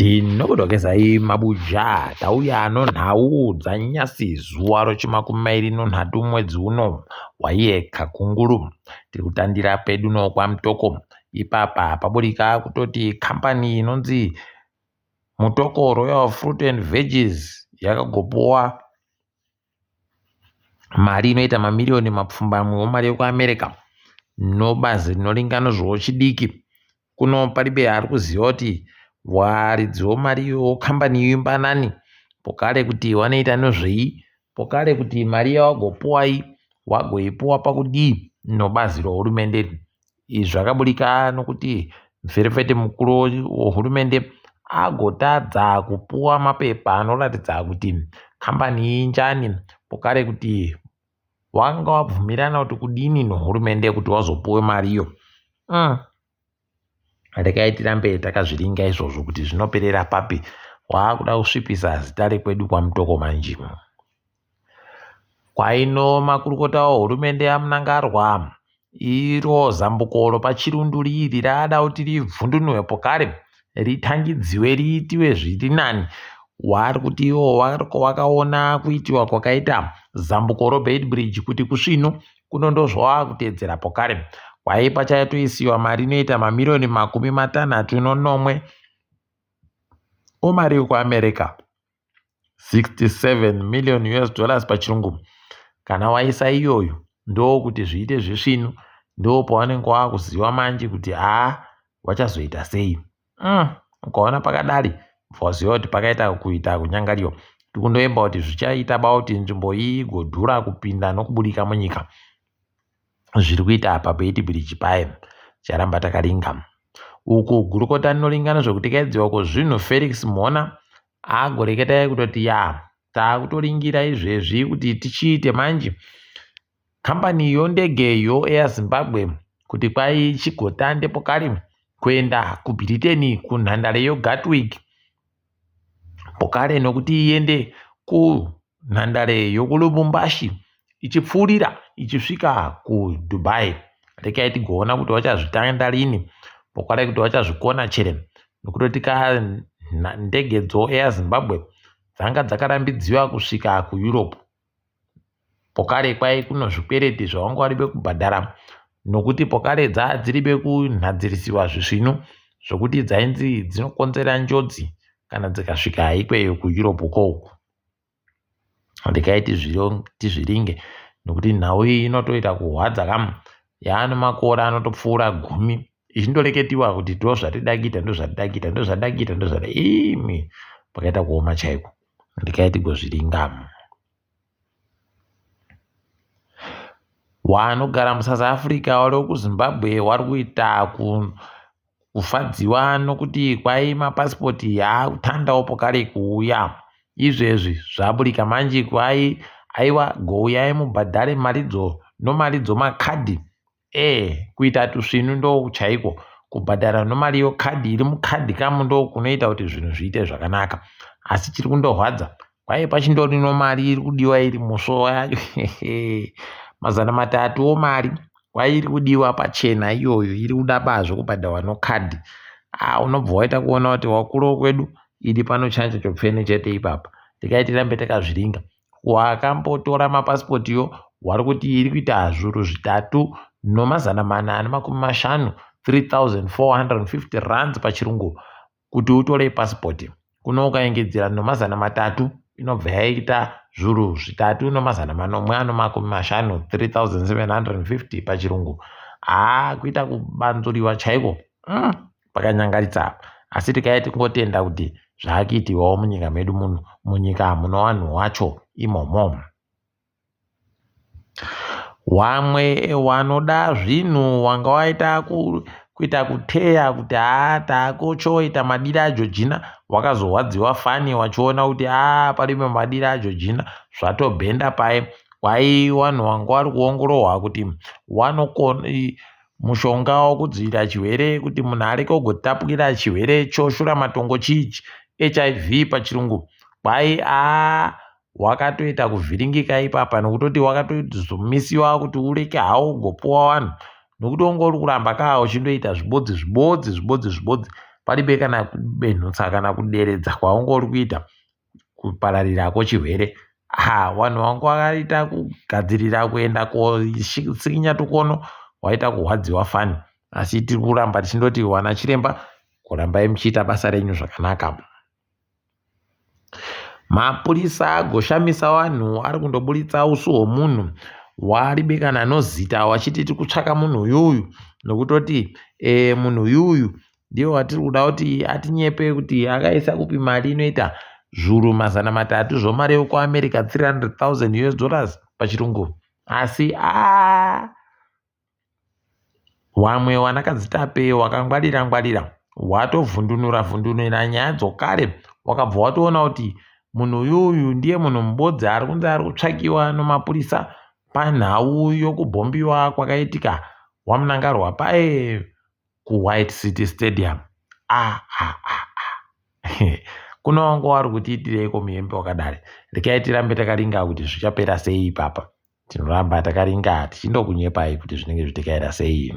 Tinokudhokezai mabuja tauya nonhau dzanyasi zuva rochimakumi mairi nonhatu mwedzi uno waiye Kakunguru. Tiri kutandira pedu nokwamutoko ipapa paburika kutoti kambani inonzi Mutoko Royal Fruit and Veggies yakagopuwa mari inoita mamiriyoni mapfumbamwe wemari yekuAmerica nobazi rinoringa nozvewechidiki. Kuno paribe ari kuziva kuti waridzi wemari wekambani iyi mbanani pokare kuti wanoita nezvei pokare kuti mari yawagopuwa iyi wagoipuwa pakudii nobazi rehurumende. Izvi zvakaburika nokuti muferefete mukuru wehurumende agotadza kupuwa mapepa anoratidza kuti kambani iyi njani pokare kuti wanga wabvumirana kuti kudini nehurumende kuti wazopuwe mariyo. Regai tirambe takazviringa izvozvo kuti zvinoperera papi. Waakuda kusvipisa zita rekwedu kwaMutoko manje. Kwaino makurukota ehurumende yaMnangarwa iro zambuko ropaChirundu riri rada kuti rivhundunurwe pokare ritangidziwe riitiwe zviri nani. Wari kuti iwo wakaona kuitiwa kwakaita zambuko roBeitbridge kuti kusvinu kuno ndozvawakuteedzera pokare. Kwai pachatoisiwa mari inoita mamiriyoni 67 omari yekuAmerica. 67 million US dollars pachirungu. Kana waisa iyoyo ndokuti zviite zvisvinu ndopawanenge wakuziva manje kuti haa wachazoita sei. Ukaona pakadari waziva kuti pakaita kuita kunyangariwa. Tikundoemba kuti zvichaita ba kuti nzvimbo iyi igodhura kupinda nokubudika munyika. Zviri kuita apa Beitbridge paye charamba takaringa. Uku gurukota rinoringa nezvekutikaidziwa kwezvinhu Felix Mhona agoreketai kutoti ya takutoringira izvezvi kuti tichiite manje kambani yondege yoAir Zimbabwe kuti kwai chigotande pokari kuenda kuBritain kunhandare yoGatwick pokare nokuti iende kunhandare yokuLubumbashi ichipfuurira ichisvika kuDubai. Rekai tigoona kuti vachazvitanda rini pokare kuti vachazvikona chere nokutoti ka ndege dzoAir Zimbabwe dzanga dzakarambidziwa kusvika kuEurope. Pokare kwai kuno zvikwereti zvavanga varibe kubhadhara nokuti pokare dzadziribe kunhadzirisiwa zvisvinu zvokuti dzainzi dzinokonzera njodzi kana dzikasvika ikweyo kuEurope ukoko. Rekai tizviringe nokuti nhau iyi inotoita kuhwadza kamu yaane makore anotopfuura 10 ichindoreketiwa kuti ndozvatida kuita ndozvatida kuita ndozvatida kuita ndozvatida imi pakaita kuoma chaiko. Rekai tigozviringa. Wanogara muSouth Africa wari wekuZimbabwe wari kuita kufadziwa nokuti kwai mapasipoti yaakutandawo pokare kuuya. Izvezvi zvaburika manje kwai aiwa gouyai mubhadhare maridzo nomari dzomakadhi. Kuita tusvinu ndo chaiko kubhadhara nomari yokadhi iri mukadhi kamu ndo kunoita kuti zvinhu zviite zvakanaka. Asi chiri kundohwadza kwai pachindori nomari iri kudiwa iri musvo yacho 300 omari kwai iri kudiwa pachena iyoyo iri kuda bazvo kubhadharwa nokadhi. Unobva waita kuona kuti wakuru kwedu iri pano change chopfene chete ipapa. Rekai tirambe takazviringa. Wakambotora mapasipotiyo wari kuti iri kuita zvuru 3450 3450 rands pachirungu kuti utore pasipoti. Kuno ukaengedzera no300 inobva yaita zvuru 3750 3750 pachirungu. Kuita kubanzuriwa chaiko. Pakanyangaritsa apa. Asi tikai tingotenda kuti zvaakuitiwawo munyika medu muno munyika muno vanhu wacho imomo. Wamwe wanoda zvinhu wanga waita kuita kuteya kuti haa takuchoita madira aJojina wakazohwadziwa fani wachiona kuti haa parime madira aJojina zvatobhenda paye. Kwai vanhu wanga vari kuongororwa kuti wanokona mushonga wokudzivirira chirwere kuti munhu areke kugotapukira chirwere choshuramatongo chichi HIV pachirungu. Kwai haa wakatoita kuvhiringika ipapa nokutoti wakatozomisiwa kuti ureke hawo ugopuwa vanhu nokuti wanga uri kuramba kaa uchindoita zvibodzi zvibodzi zvibodzi zvibodzi. Paribe kana kubenhutsa kana kuderedza kwaunge uri kuita kupararira kwochirwere. Ha, vanhu vanga vakaita kugadzirira kuenda kotsikinya tukono waita kurwadziwa fani. Asi tiri kuramba tichindoti wana chiremba kurambai muchiita basa renyu zvakanaka. Mapurisa agoshamisa vanhu ari kundoburitsa usu hwomunhu waribe kana nozita wachiti tiri kutsvaka munhu uyuyu nokutoti e, munhu uyuyu ndiye watiri kuda kuti atinyepe kuti akaisa kupi mari inoita zvuru 300 zvomari yekuAmerica 300,000 US dollars pachirungu asi a wamwe wanakadzitape wakangwarira ngwarira watovhundunura vhundunura nyaya dzokare wakabva watoona kuti munhu uyuyu ndiye munhu mubodzi ari kunzi ari kutsvakiwa nomapurisa panhau yokubhombiwa kwakaitika waMnangagwa paye kuWhite City Stadium. Ah, ah, ah, ah. Kuno wanga wari kutiitireiko muyembe wakadari? Rekai tirambe takaringa kuti zvichapera sei ipapa. Tinoramba takaringa tichindokunyepai kuti zvinenge zvitekaira sei.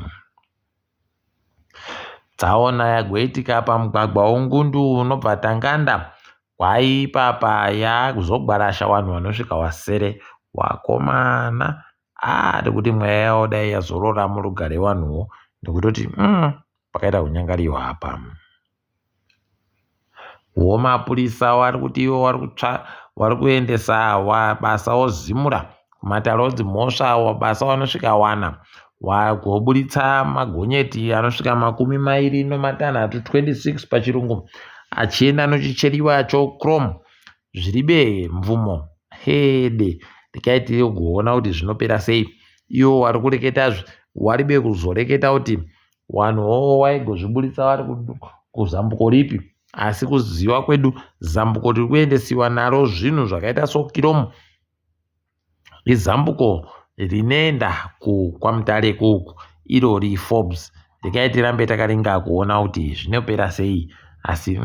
Tsaona yagoitika pamugwagwa weNgundu unobva Tanganda kwaipapa yakuzogwarasha vanhu vanosvika wasere wakomana ah nekuti mweya yavo dai yazorora murugare vanhuwo nekutoti pakaita kunyangariwa apa. Wo mapurisa wari kuti iwo wari kutsva wari kuendesa basa wozimura kumatare odzimhosva basa wanosvika wana wagoburitsa magonyeti anosvika 26 26 pachirungu achienda nochicheriwa chochrome zviribe mvumo hede rekai tigoona kuti zvinopera sei iwo wari kureketazve waribe kuzoreketa kuti wanhuwo waigozviburitsa vari kuzambuko ripi asi kuziva kwedu zambuko riri kuendesiwa naro zvinhu zvakaita sokiromu izambuko rinoenda kwaMutare ikoko irori Forbes rekai tirambe takaringa kuona kuti zvinopera sei asi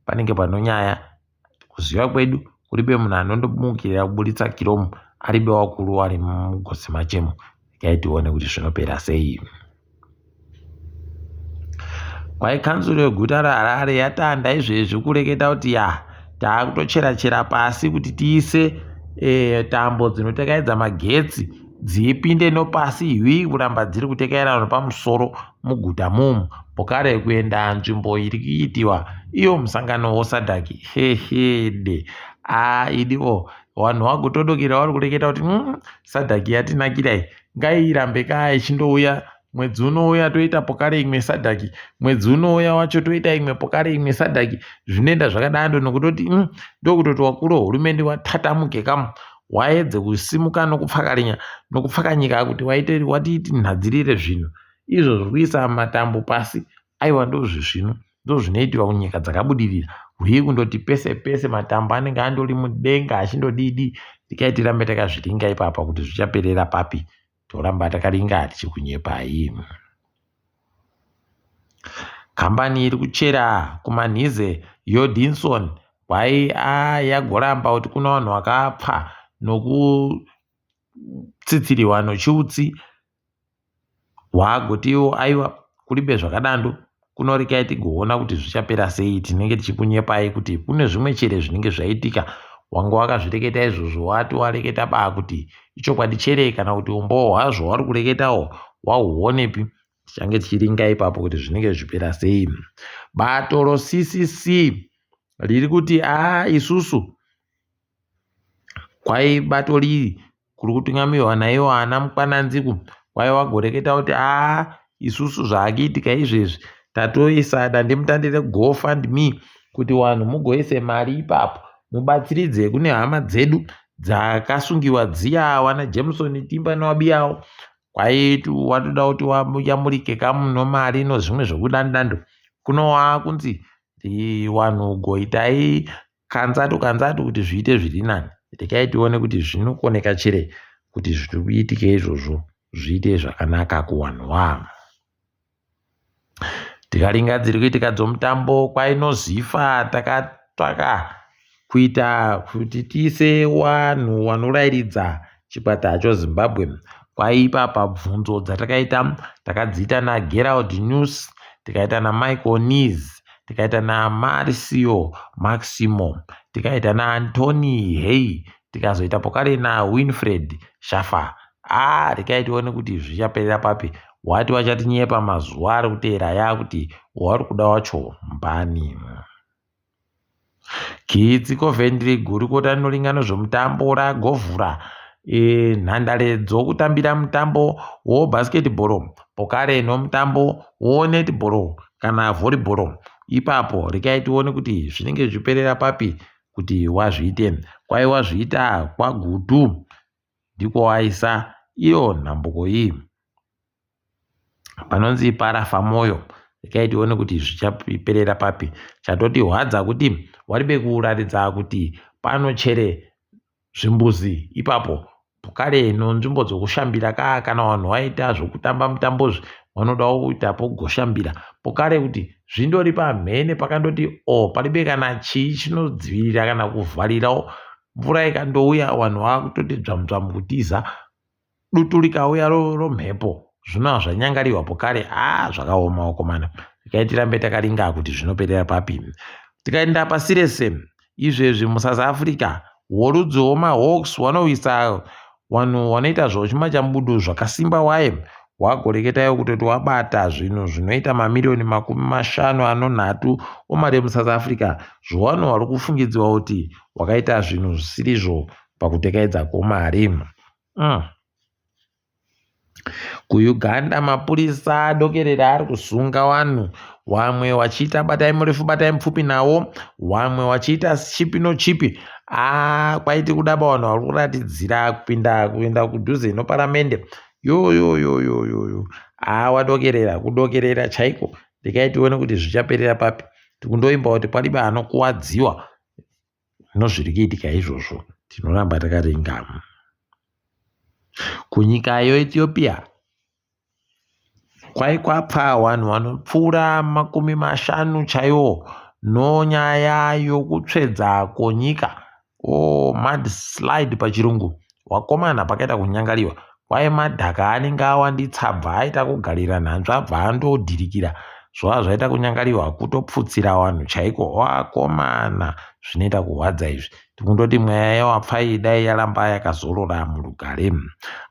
panenge panonyaya kuziva kwedu kuribe munhu anondomukirira kuburitsa kiromu aribe wakuru ari mugosi machemo rekai tione kuti zvinopera sei. Kwai kanzuru yeguta reHarare yatanda izvezvi kureketa kuti ya taakutochera chera pasi kuti tiise tambo dzinotekaidza magetsi dzipinde nopasi hwi kuramba dziri kutekaira nepamusoro muguta mumu pokare kuenda nzvimbo iri kuitiwa iyo musangano woSADC hehede a idiwo vanhu vagotodokera vari kureketa kuti SADC yatinakira iyi ngairambe kaa ichindouya mwedzi unouya toita pokare imwe SADC mwedzi unouya wacho toita imwe pokare imwe SADC zvinoenda zvakadaro nokutoti ndokutoti wakuru wehurumende watatamuke kamu waedze kusimuka nokupfakarinya nokupfakanyika kuti waite watiti nhadzirire zvinhu izvo zvekuisa matambo pasi aiwa ndozvisvinu ndozvinoitiwa kunyika dzakabudirira huye kundoti pese pese matambo anenge andori mudenga achindodidi tikai tirambe takazviringa ipapa kuti zvichaperera papi toramba takaringa tichikunyepai. Kambani iri kuchera kumanhize yoDinson kwai yagoramba kuti kuna vanhu vakapfa nokutsitsiriwa nochiutsi wagotiwo aiwa kuribe zvakadando kunorekai tigoona kuti zvichapera sei tinenge tichikunyepai kuti kune zvimwe chere zvinenge zvaitika wanga wakazvireketa izvozvo wati wareketa baa kuti ichokwadi chere kana kuti umbowo hwazvo wari kureketawo wahuonepi tichange tichiringa ipapo kuti zvinenge zvichipera sei. Bato roCCC riri kuti a isusu kwai bato riri kuri kutungamirwa naiwo ana Mukwananziku kwai wagoreketa kuti a isusu zvaakuitika izvezvi tatoisa dandemutande reGoFundMe kuti vanhu mugoise mari ipapo mubatsiridze kune hama dzedu dzakasungiwa dziya wana Jameson Timba newabiyawo kwai watoda kuti wayamurike kamu nomari nozvimwe zvekudandando kunowa kunzi vanhu goitai kanzatu kanzatu kuti zviite zviri nani rekai tione kuti zvinokoneka chere kuti zviri kuitike izvozvo zviite zvakanaka kuvanhu vavo. Tikaringa dziri kuitika dzomutambo kwainozifa takatsvaka kuita kuti tiise vanhu vanorairidza chikwata choZimbabwe kwaipapa bvunzo dzatakaita takadziita naGerald News tikaita naMichael Nees. tikaita naMarcio Maximo, tikaita naAntony Hey, tikazoita pokare naWinfred Shafa. Aa rekai tione kuti zvichaperera papi. Wati wachatinyepa mazuva ari kuteera yakuti wauri kuda wacho mbani. Kitsi Coventry gurukota rinoringa nezvemutambo ragovhura e, nhandare dzokutambira mutambo wobasketball pokare nomutambo wonetball kana volleyball. Ipapo rekai tione kuti zvinenge zvichiperera papi kuti wazviite. Kwai wazviita kwaGutu ndiko waisa iyo nhambuko iyi panonzi parafa moyo. Rekai tione kuti zvichaperera papi. Chatotihwadza kuti waribe kuratidza kuti panochere zvimbuzi ipapo kare nonzvimbo dzokushambira ka kana vanhu vaita zvokutamba mutambo zvi vanodawo kuita pogoshambira pokare kuti zvindori pamhene pakandoti o paribe kana chii chinodzivirira kana kuvharirawo mvura ikandouya vanhu vakutoti dzvamu dzvamu kutiza dutu rikauya romhepo zvinova zvanyangariwa pokare a zvakaoma vakomana regai tirambe takaringa kuti zvinoperera papi tikaenda pasi rese izvezvi muSouth Africa worudzi womahawks wanowisa vanhu vanoita zvochimachambudu zvakasimba waye wagoreketayo kutoti wabata zvinhu zvinoita mamiriyoni 53 omari emuSouth Africa zvovanhu vari kufungidzwa kuti wakaita zvinhu zvisirizvo pakutekaidza kwomari. KuUganda mapurisa adokerera ari kusunga vanhu vamwe vachiita batai murefu batai mupfupi nawo vamwe vachiita chipi nochipi aa kwaiti kudaba vanhu vari kuratidzira kupinda kuenda kudhuze noparamende yoyoyoyoyoyo aa wadokerera kudokerera chaiko regai tione kuti zvichaperera papi tikundoimba kuti paribe anokuwadziwa nozviri kuitika izvozvo tinoramba takaringama kunyika yeEthiopia kwai kwapfa vanhu vanopfuura 50 chaiwo nonyaya yokutsvedza kwonyika o mudslide pachirungu wakomana pakaita kunyangariwa kwai madhaka anenge awanditsa bva aita kugarira nhanzva bva andodhirikira zvova zvaita kunyangariwa kutopfutsira vanhu chaiko wakomana zvinoita kurwadza izvi tikundoti mweya yawapfai dai yaramba yakazorora murugare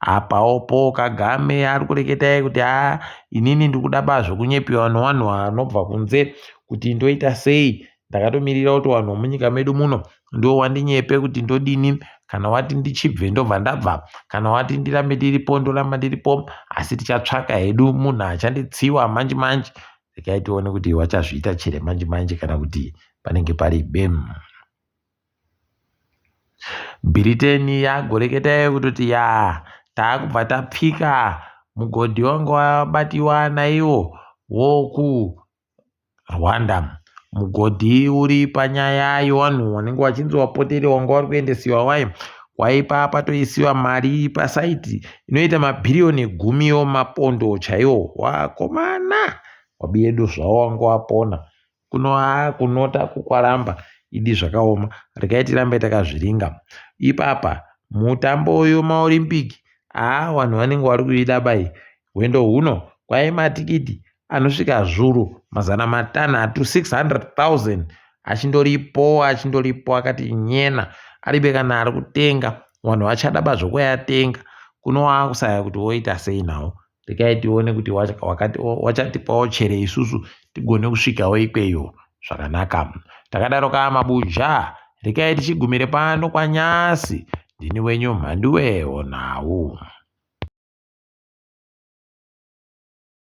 apawo Paul Kagame ari kureketai kuti a inini ndikuda ba zvokunyepiwa nevanhu vanobva kunze kuti ndoita sei ndakatomirira kuti vanhu vemunyika medu muno ndo wandinyepe kuti ndodini kana wati ndichibve ndobva ndabva kana wati ndirambe ndiripo ndoramba ndiripo asi tichatsvaka hedu munhu achanditsiwa manje manje regai tione kuti wachazviita chere manje manje kana kuti panenge pari bem Britain yagoreketayo kutoti ya taakubva tapfika mugodhi wanga wabatiwa naiwo woku Rwanda mugodhi uri panyaya yevanhu vanenge vachinzi vapoteri vanga vari kuendesiwa wayo kwaipa patoisiwa mari pasaiti inoita mabhiriyoni 10 mapondo chaiwo wakomana wabiyedu zvavo wanga wapona kuno haa kunota kukwaramba idi zvakaoma regai tirambe takazviringa ipapa mutambo uyu maOlympic haa vanhu vanenge vari kuida bai hwendo huno kwai matikiti anosvika zvuru 600 600,000 achindoripo achindoripo akati nyena aribe kana ari kutenga vanhu vachada ba zvokuyatenga kuno waakusaya kuti woita sei nawo regai tione kuti wachatipawo chere isusu tigone kusvikawo ikweyo zvakanaka takadaro kaa mabuja regai tichigumire pano kwanyasi ndini wenyu mhanduwe onhau.